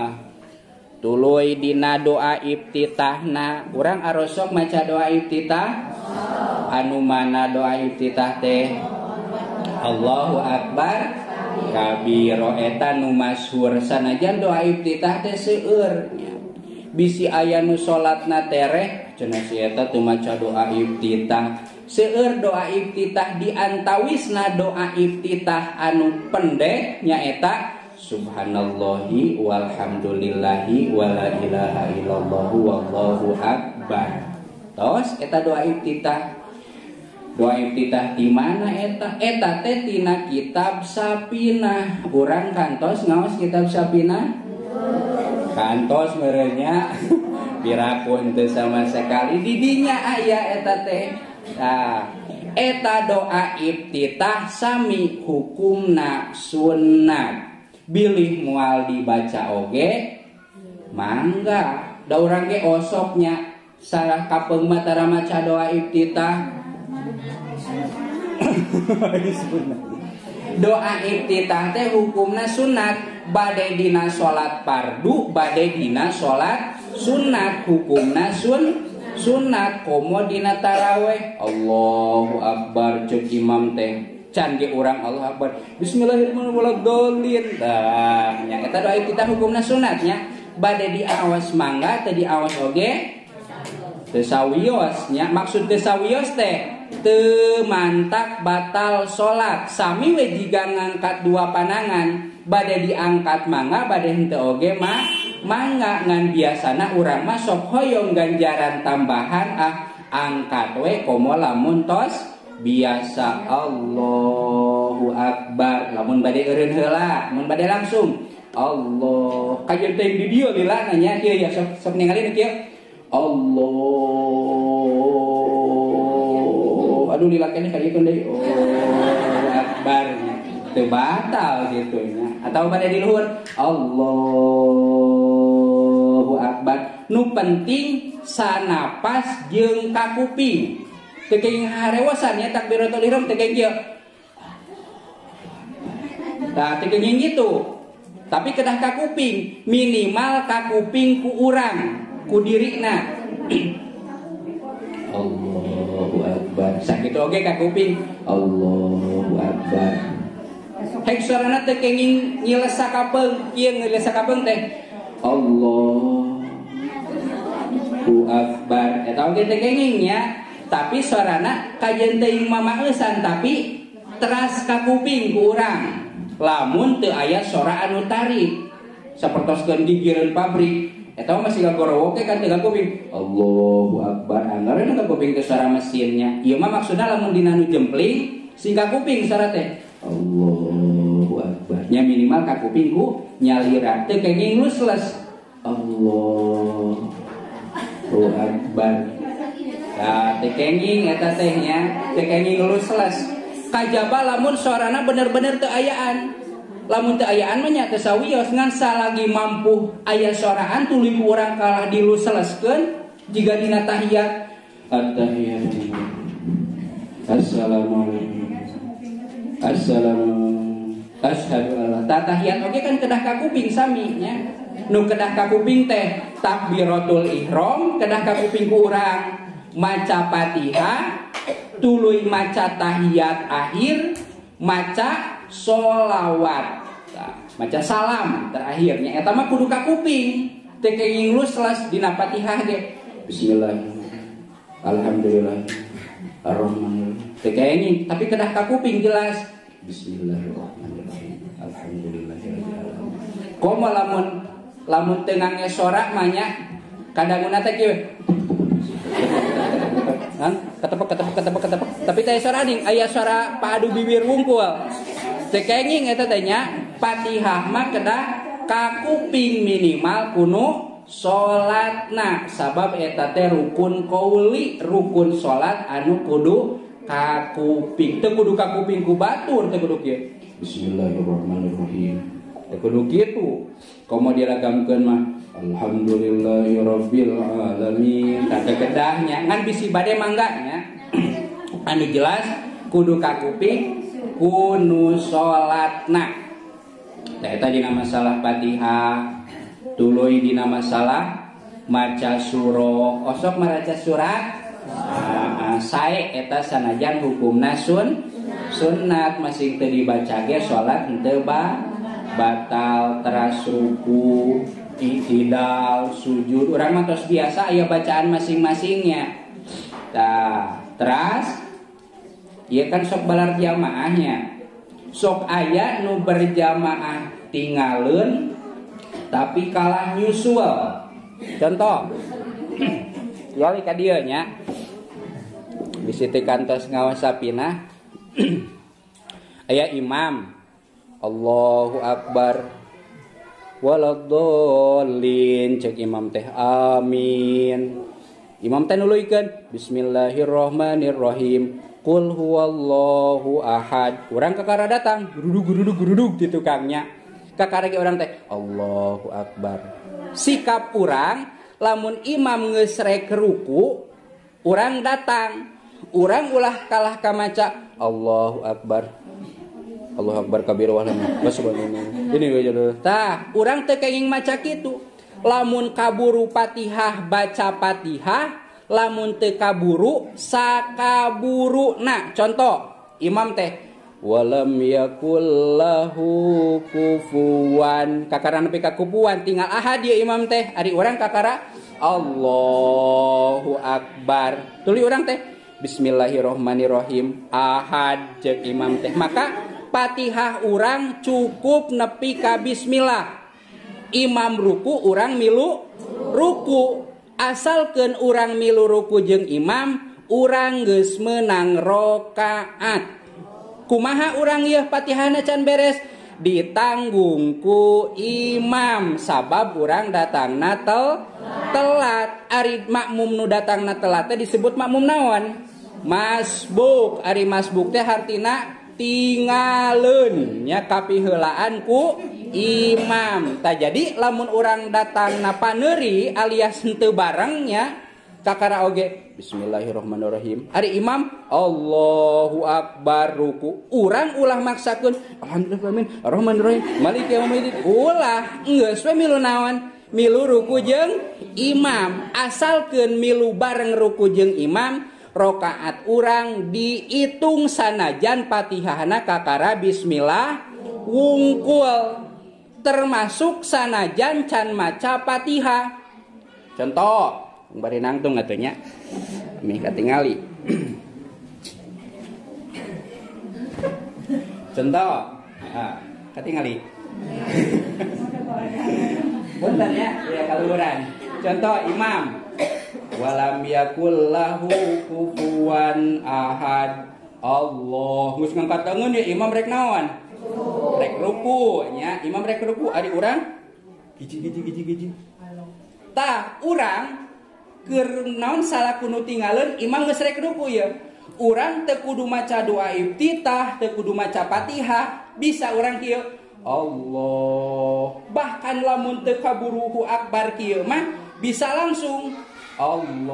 Tuluy dina doa iftitahna. Urang arosok maca doa iftitah? Anu mana doa iftitah teh? Allahu Akbar kabiro eta nu masyhur sanajan doa iftitah teh seueur nya. Bisi aya nu salatna tereh cenah si eta teu maca doa iftitah. Seueur doa iftitah diantawisna doa iftitah anu pendek nyaeta subhanallahi walhamdulillahi wala ilaha illallah wallahu akbar. Tos eta doa iftitah. Doa iftitah di mana eta? Eta teh tina kitab Sapinah. Urang kantos ngaos kitab Sapinah? Kantos merenya. Pirapun teu sama sekali didinya aya eta teh. Nah, eta doa iftitah sami hukumna sunat. Bilih moal dibaca oge mangga. Da urang ge osoknya salah kapeung mah tara maca doa iftitah. Doa iftitah teh hukumna sunat, bade dina salat fardu, bade dina salat sunat, hukumna sunat. Komo dina taraweh Allahu Akbar ceuk imam teh can ge urang Allahu Akbar bismillahirrahmanirrahim. Tah nya eta doa iftitah hukumna sunatnya, bade diawas mangga teu diawas oge teu sawios nya. Maksud teu sawios teh teu mantak batal salat. Sami we jiga ngangkat dua panangan, bade diangkat mangga bade henteu oge mah mangga. Ngan biasana urang mah sok hoyong ganjaran tambahan, ah angkat we komo lamun tos biasa Allahu Akbar. Lamun bade eureun heula, mun bade langsung Allah kajeun teh di dieu lila nanya kieu ya, sok ningali nu kieu Allah aduh lila keneh ka dieu deui oh Akbar teu batal kitu nya. Atau bade di luhur Allahu Akbar. Nu penting sanapas jeung kakuping. Teu kenging harewosan nya takbiratul ihram teu kenging kieu. Tah teu kenging kitu. Tapi kedah kakuping, minimal kakuping ku urang, ku dirina. Allahu Akbar. Sakitu oge kakuping Allahu Akbar. Hek sorana teu kenging nyilesa kapeung, kieu nyilesa kapeung teh Allahu Akbar. Eta oge teu kenging nya. Tapi sorana kajeun teuing mamaeusan tapi teras kakuping ku urang. Lamun teu aya sora anu tarik sapertoskeun gigireun pabrik eta mah masih gagorowoke kan teu kakuping Allahu Akbar. Anggaran kakuping teh suara mesinnya. Ieu mah maksudna lamun dina nu jempling sing kakuping sora teh Allahu Akbar nya, minimal kakuping ku nyalira teu kenging lusles Allahu Akbar. Nah, teu kenging eta teh nya, teu kenging lusles. Kajaba lamun sorana bener-bener teu ayaan. Lamun teu ayaan mah nya teu sawios, ngan salagi mampu aya soraan tuluy ku urang kalah diluseleskeun jiga dina tahiyat. At-tahiyat. Assalamualaikum. Assalamualaikum. Asyhadu alla. Tahiyat oge kan kedah kakuping sami nya. Nu kedah kakuping teh takbiratul ihram kedah kakuping ku urang, maca Fatihah, tuluy maca tahiyat akhir, maca sholawat, maca salam terakhirnya. Eta mah kudu kakuping, teu kenging lusles dina Fatihah ge. Bismillah. Alhamdulillah. Arrahmanirrahim. Teu kenging, tapi kedah kakuping jelas. Bismillahirrahmanirrahim. Alhamdulillahirabbil alamin. Komo lamun teu ngangge sora mah nya kadanguna teh kieu. Kan ketepek ketepek ketepek ketepek tapi teh sora ding aya suara padu bibir wungkul. Teu kenging eta teh nya. Fatihah mah kedah kakuping minimal kuno salatna, sabab eta teh rukun qauli, rukun salat anu kudu kakuping. Teu kudu kakuping ku batur, teu kudu kieu. Bismillahirrahmanirrahim. Teu kudu kitu. Komo diragamkeun mah alhamdulillahirabbil alamin. Tah teu kedahnya ngan bisi bade mangga nya. Anu jelas kudu kakuping kunu salatna. Tah eta dina masalah Fatihah. Tuluy dina masalah maca surah, osok maraca surat sae eta sanajan hukumna sunat masing teu dibaca ge salat henteu batal. Teras ruku, i'tidal, sujud, urang mah tos biasa aya bacaan masing-masingnya. Tah, teras ieu kan sok balar jamaahnya. Sok aya nu berjamaah tingaleun tapi kalah nyusul. Contoh, yali ka dieu nya. Bisi teu kantos ngawas sapinah. Aya imam, Allahu Akbar, waladhdallin, cek imam teh amin. Imam teh nuluykeun bismillahirrahmanirrahim, qul huwallahu ahad. Urang kakara datang, gerudug gerudug gerudug di tukangnya. Kakara ge urang teh Allahu Akbar. Sikap urang lamun imam geus rek ruku, urang datang. Urang ulah kalah ka maca Allahu Akbar. Allahu Akbar kabir wa subhanallah. Ini we jodoh. Tah, urang teu kenging maca kitu. Lamun kaburu Fatihah baca Fatihah, lamun teu kaburu sakaburuna. Contoh, imam teh walam yakul lahu kufuwan. Kakara nepi ka kufuwan tinggal ahad ieu imam teh. Ari urang kakara Allahu Akbar. Tuluy urang teh bismillahirrahmanirrahim ahad jeung imam teh. Maka Fatihah urang cukup nepi ka bismillah. Imam ruku urang milu ruku. Asalkeun urang milu ruku jeung imam, urang geus meunang rakaat. Kumaha urang ieu Fatihahna can beres? Ditanggung ku imam sabab urang datangna telat. Ari makmum nu datangna telat teh disebut makmum naon? Masbuk. Ari masbuk teh hartina tingaleun nya kapiheulaan ku imam. Tah jadi lamun urang datangna paneuri alias henteu barengnya kakara oge bismillahirrahmanirrahim. Ari imam Allahu Akbar ruku. Urang ulah maksakeun alhamdulillah amin arrahmanirrahim maliki yaumiddin. Ulah geus we milu naon? Milu ruku jeung imam. Asalkeun milu bareng ruku jeung imam, rakaat urang dihitung sanajan Fatihahna kakara bismillah wungkul, termasuk sanajan can maca Fatihah. Contoh bari nangtung atuh nya mih katingali. Contoh, katingali. Punten ya, ya kaluhuran. Contoh imam walam yakul lahu kufuwan ahad. Allah geus ngangkat tangan ya imam rek naon? Rek ruku nya, imam rek ruku ari urang hiji hiji hiji hiji. Tah urang keur naon salah kuno tingaleun imam geus rek ruku ya. Urang teu kudu maca doa iftitah, teu kudu maca Fatihah, bisa urang kieu Allah. Bahkan lamun teu kaburuhu akbar kieu mah bisa langsung Allahu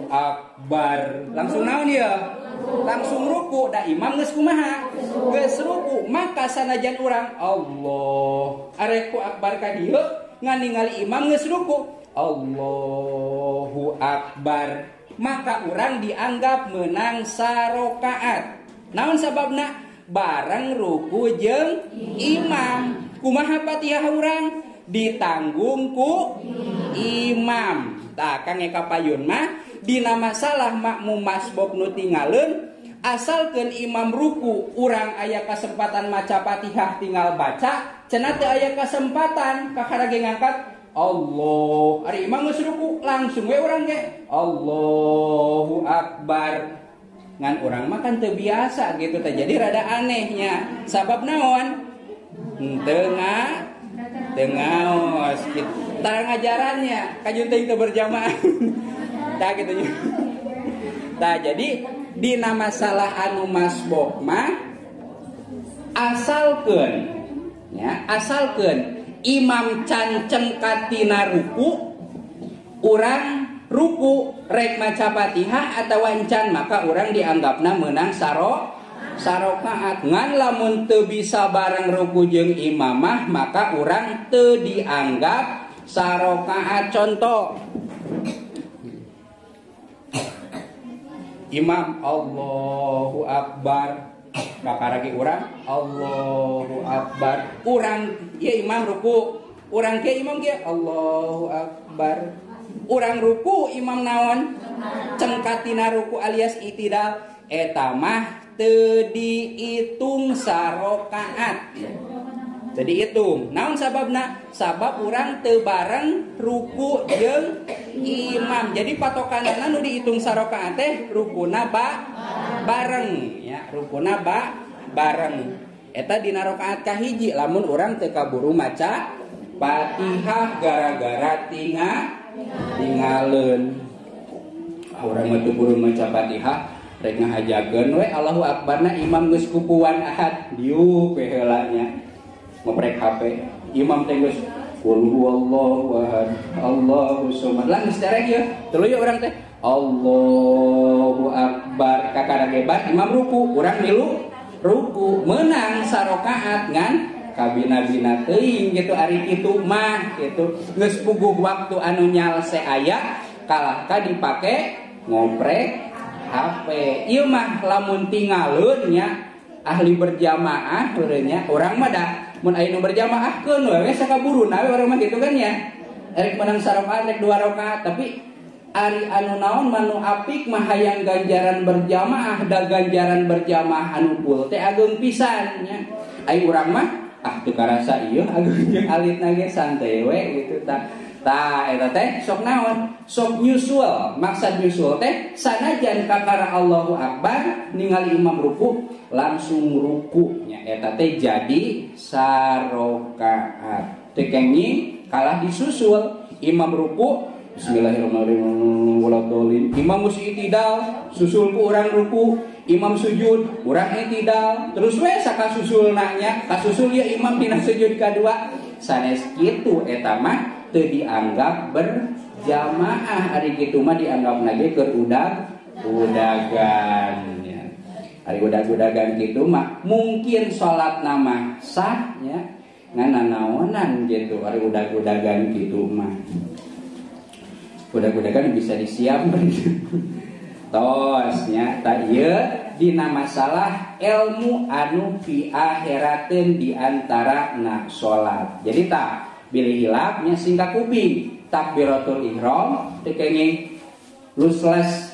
Akbar. Langsung naon ya? Langsung ruku. Da imam geus kumaha? Geus ruku. Maka sanajan urang Allah arek ku akbar ka dieu ngan ningali imam geus ruku Allahu Akbar, maka urang dianggap menang sarokaat. Naon sababna? Bareng ruku jeung imam. Kumaha Fatihah urang? Ditanggung ku imam. Tah kang eka payun mah dina masalah makmum masbuk nu tingaleun, asalkeun imam ruku urang aya kesempatan maca Fatihah tinggal baca, cenah teu aya kesempatan kakara ge ngangkat Allah. Ari imam geus ruku langsung we urang ge Allahu Akbar. Ngan urang mah kan teu biasa gitu teh, jadi rada anehnya. Sabab naon? Teu ngaos gitu. Tara ngajarannya kajun teh teu berjamaah. Tah kitu nya. Tah jadi dina masalah anu masbuk mah asalkeun ya, asalkeun imam can cengkat tina ruku, urang ruku rek maca Fatihah atawa encan, maka urang dianggapna meunang Sarokaat. Ngan lamun teu bisa bareng ruku jeung imamah maka urang teu dianggap sarokaat. Contoh imam Allahu Akbar, kakaragi urang Allahu Akbar, urang ieu imam ruku, urang ke imam ge Allahu Akbar, urang ruku imam naon cengkatina ruku alias itidal, eta mah teu diitung sarokaat. Jadi hitung naon sababna? Sabab urang teu bareng ruku jeung imam. Jadi patokanana nu dihitung sarokaat teh rukuna bareng ya, rukuna bareng. Eta dina rakaat kahiji lamun urang teu kaburu maca Fatihah gara-gara tingaleun. Urang mah teu buru maca Fatihah rek ngahajakeun we Allahu Akbarna imam geus kupuan ahad diuk we heula nya. Ngoprek HP imam teh geus qul huwallahu ahad Allahu samad lah geus terek ieu tuluy urang teh Allahu Akbar kakara gebat imam ruku urang milu ruku menang sarokaat ngan kabina-bina teuing gitu ari kitu mah gitu geus puguh waktu anu nyalse aya kalah ka dipake ngoprek HP ieu mah lamun tingaleun nya ahli berjamaah urangnya urang mah da mun aya nu berjamaah keun we sakaburuna we urang mah kitu kan ya rek menang sarokaat rek dua rakaat tapi ari anu naon manu apik mah hayang ganjaran berjamaah da ganjaran berjamaah anu pul teh ageung pisan nya ai urang mah ah teu karasa ieu ageung jeung alitna ge santai we gitu tah. Tah eta teh sok naon sok nyusul. Maksud nyusul teh sanajan kakara Allahu Akbar ningali imam ruku langsung ruku nya eta teh jadi sarokaat. Teu kenging kalah disusul imam ruku bismillahirrahmanirrahim waladhdallin imam geus itidal susul ku urang ruku imam sujud urang itidal terus we sakasusulna nya kasusul ieu imam dina sujud kadua sanes kitu eta mah teu dianggap berjamaah ari kitu mah dianggapna ge keur udag-udagan nya ari udag-udagan kitu mah mungkin salatna mah sah nya ngan nanaonan gitu ari udag-udagan kitu mah udag-udagan bisa disiap tos nya ta ieu dina masalah ilmu anu fi akhirateun di antara na salat. Jadi tah bilih hilapnya singkat kuping takbiratul ihram teu kenging lusles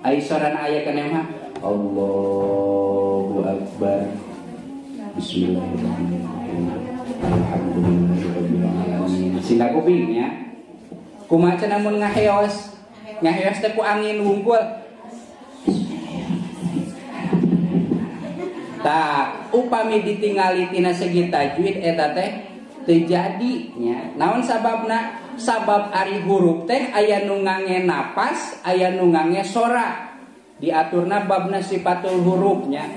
ai sorana aya keneh mah Allahu Akbar bismillahirrahmanirrahim alhamdulillahirabbil alamin singkat kuping nya kumaha cenah mun ngaheos ngaheos teh ku angin wungkul tah upami ditingali tina segi tajwid eta teh teu jadi nya naon sababna sabab ari huruf teh aya nu ngange napas aya nu ngange sora diaturna babna sifatul hurufnya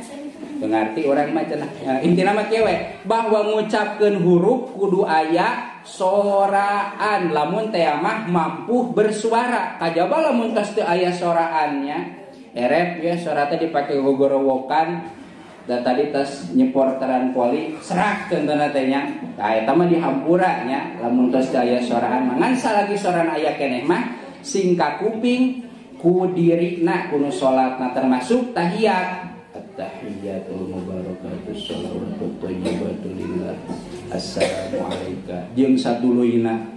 teu ngarti urang mah cenah intina mah kieu we bahwa ngucapkeun huruf kudu aya soraan lamun teh mah mampu bersuara kajaba lamun tos teu aya soraannya erep ya sora teh dipake gogorowokan da tadi tas nyeporteran poli serak contohna teh nya tah eta mah dihampura nya lamun tos teu aya soraan mah ngan salagi soraan aya keneh mah sing kakuping ku dirina ku nu salatna termasuk tahiyat at-tahiyatul mubarakatuh sholawatut thayyibatu lillah assalamu alayka jeung satuluyna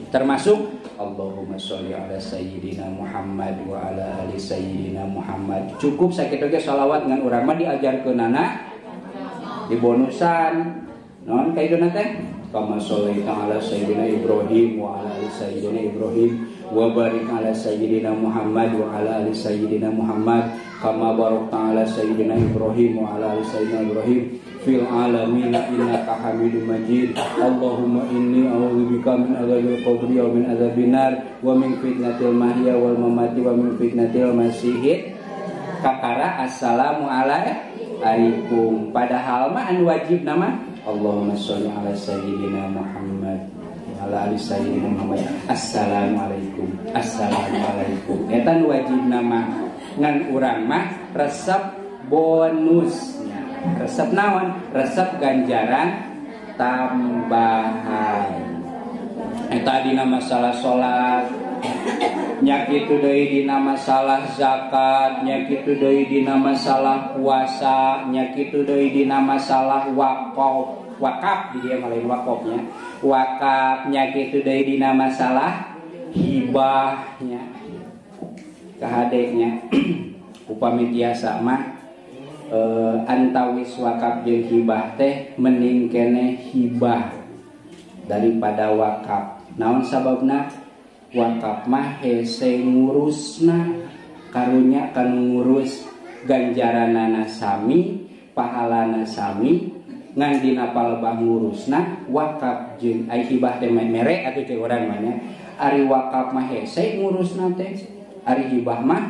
termasuk Allahumma sholli ala sayyidina Muhammad wa ala ali sayyidina Muhammad. Cukup sakitu ge sholawat ngan urang mah diajarkeunana dibonusan naon kaiduna teh kama sholaita ala sayyidina Ibrahim wa ala ali sayyidina Ibrahim wa barik ala sayyidina Muhammad wa ala ali sayyidina Muhammad kama barakta ala sayyidina Ibrahim wa ala ali sayyidina Ibrahim fil alamin innaka Hamidum Majid. Allahumma inni a'udzubika min adzabil qabri wa min adzabin nar wa min fitnatil mahya wal mamati wa min fitnatil masihid kakara assalamu alaikum. Padahal mah anu wajib nama Allahumma sholli ala sayyidina Muhammad wa ala ali sayyidina Muhammad. Assalamualaikum. Assalamualaikum. Eta nu wajib nama ngan urang mah resep Bonusnya. Resep naon? Resep ganjaran tambahan. Eta dina masalah salat, nya kitu deui dina masalah zakat, nya kitu deui dina masalah puasa, nya kitu deui dina masalah wakaf. Wakaf di dieu mah lain wakofnya. Wakaf nya kitu deui dina masalah hibahnya. Kahadenya upami tiasa mah antawis wakaf jeung hibah teh mending keneh hibah daripada wakaf. Naon sababna? Wakaf mah hese ngurusna, karunya kanu ngurus ganjaranana sami, pahalana sami, ngan dina palebah ngurusna wakaf jeung ai hibah teh mere atuh teh urang mah nya. Ari wakaf mah hese ngurusna teh, ari hibah mah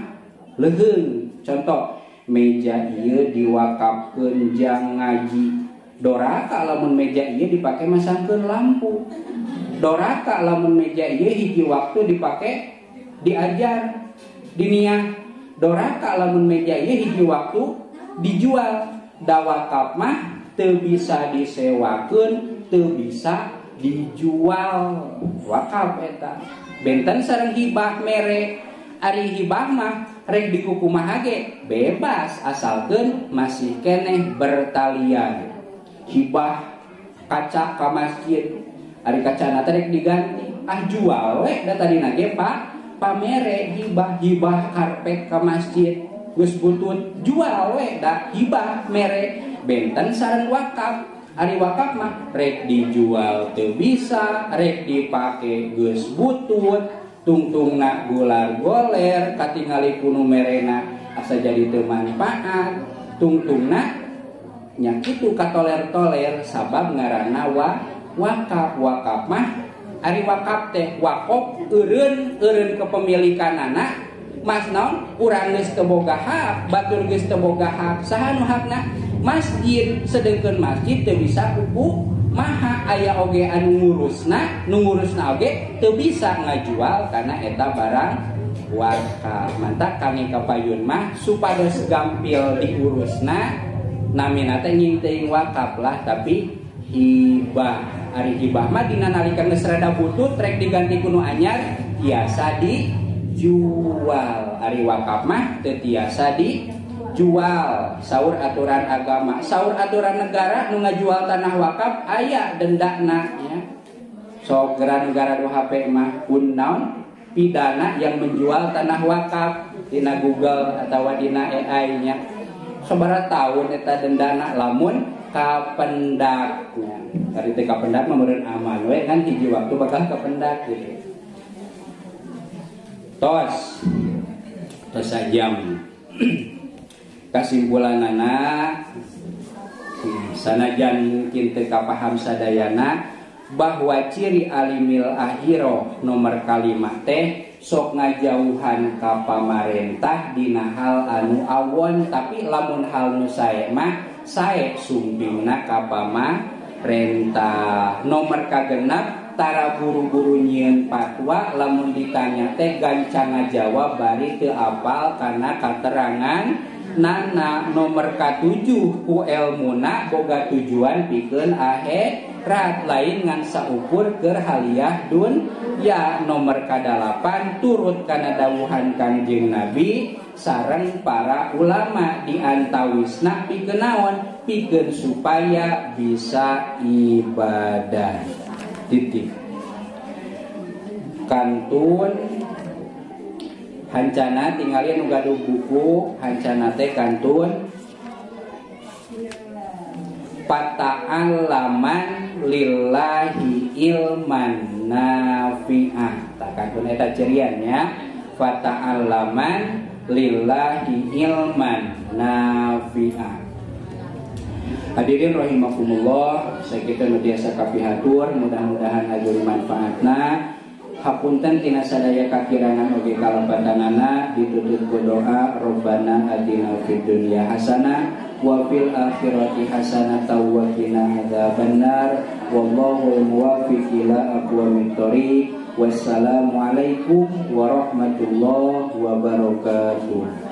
leuheung. Contoh meja ieu diwakafkeun jang ngaji. Doraka lamun meja ieu dipake masangkeun lampu. Doraka lamun meja ieu hiji waktu dipake diajar diniah. Doraka lamun meja ieu hiji waktu dijual. Da wakaf mah teu bisa disewakeun, teu bisa dijual. Wakaf eta. Benten sareng hibah mere. Ari hibah mah rek dikukumaha ge bebas asalkeun masih keneh bertalian. Hibah kaca ka masjid, ari kacana teh rek diganti, ah jual we da tadina ge Pak pamere hibah. Hibah karpet ka masjid geus butut, jual we da hibah mere. Benten sareng wakaf. Ari wakaf mah rek dijual teu bisa, rek dipake geus butut, tungtungna gular goler katingali kuno merena asa jadi teu manfaat, tungtungna nya kitu katoler-toler sabab ngaranna wakaf. Wakaf mah ari wakaf teh wakof eureun eureun kepemilikanana mas naon urang geus teu boga hak, batur geus teu boga hak, saha nu hakna? Masjid. Sedengkeun masjid teu bisa kuku maha, aya oge anu ngurusna, nu ngurusna oge teu bisa ngajual karena eta barang wakaf. Mantak kami kapayun mah supados gampil diurusna namina teh nying teuing wakaf lah tapi hibah. Ari hibah mah dina nalika geus rada butut rek diganti ku nu anyar tiasa dijual. Ari wakaf mah teu tiasa dijual. Saur aturan agama, saur aturan negara nu ngajual tanah wakaf aya dendana nya. Sok geura negara nu HP mah pun naon pidana yang menjual tanah wakaf dina Google atawa dina AI nya. Sabaraha tahun eta dendana lamun kapendaknya. Ari teh kapendak mah meureun aman we kan hiji waktu bakal kapendak gitu. Tos. Tos sajam. Kasimpulanana sanajan mungkin teu kapaham sadayana bahwa ciri alimil akhirah nomor kalima teh sok ngajauhan ka pamarentah dina hal anu awon, tapi lamun hal nu sae mah sae sumpingna ka pamarentah. Nomor kagenap tara buru-buru nyieun fatwa lamun ditanya teh gancang ngajawab bari teu apal kana katerangan nana. Nomor katujuh ku elmuna boga tujuan pikeun akhirat lain ngan saukur keur haliah dunya. Nomor kadalapan turut kana dawuhan Kangjeng Nabi sareng para ulama diantawisna pikeun naon? Pikeun supaya bisa ibadah. Titik. Kantun hancana tinggalin nu gaduh buku hancana teh kantun pata'allaman lillahi ilman nafi'ah. Tak kantun eta ciriannya fata'allaman lillahi ilman nafi'ah. Hadirin rahimakumullah, sakitu nu tiasa kapihatur, mudah-mudahan ajur manfaatna. Hapunten tina sadaya kakirangan oge kalepatanana, ditutup ku doa Rabbana atina fid dunya hasanah wa fil akhirati hasanah wa qina adzabannar. Wallahu muwaffiq ila aqwamit thoriq. Wassalamualaikum warahmatullahi wabarakatuh.